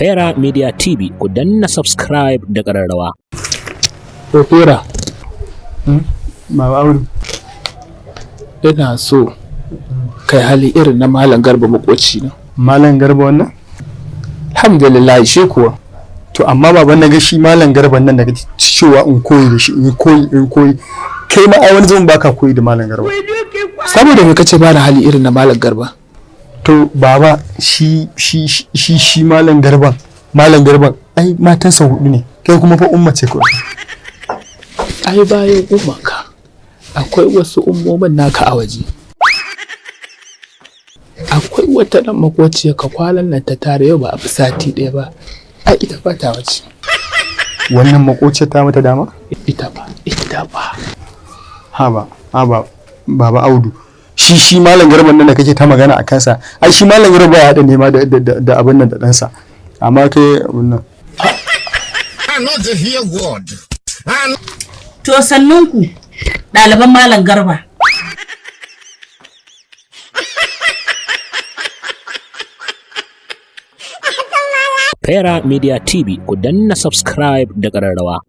Fera Media TV, ku danna subscribe da ƙararrawa. Fera, Baba Audu. Ina so kai hali irin na Malam Garba makoci na. Malam Garba wannan? Alhamdulillah, shi kuwa. To amma baban, na ga shi Malam Garba nan da kake cewa in koyi da shi, in koyi, in koyi. Kai ma ai wani zaman baka koyi da Malam Garba. Saboda me kace bana hali irin na Malam Garba? To baba, shi Malam Garban, Malam Garban ai matansa hudu ne. Kai kuma fa umma ce kawai. Ai bayan ummanka akwai wasu ummomin naka a waje. Akwai wata nan makociyar ka, kwanan nan ta tare, yau ba a fi sati ɗaya ba. Ai ita ba ta waje. Wannan makociyar ta mata dama? Ita ba, ita ba. Haba, haba, Baba Audu. Shi Malam Garban nan da kake ta magana a kansa, ai shi Malam Garba ya haɗa nema da abin nan da ɗansa. Amma kai abin nan. I not hear word. I To sannunku, ɗaliban Malam Garba. Fera Media TV, ku danna subscribe da ƙararrawa.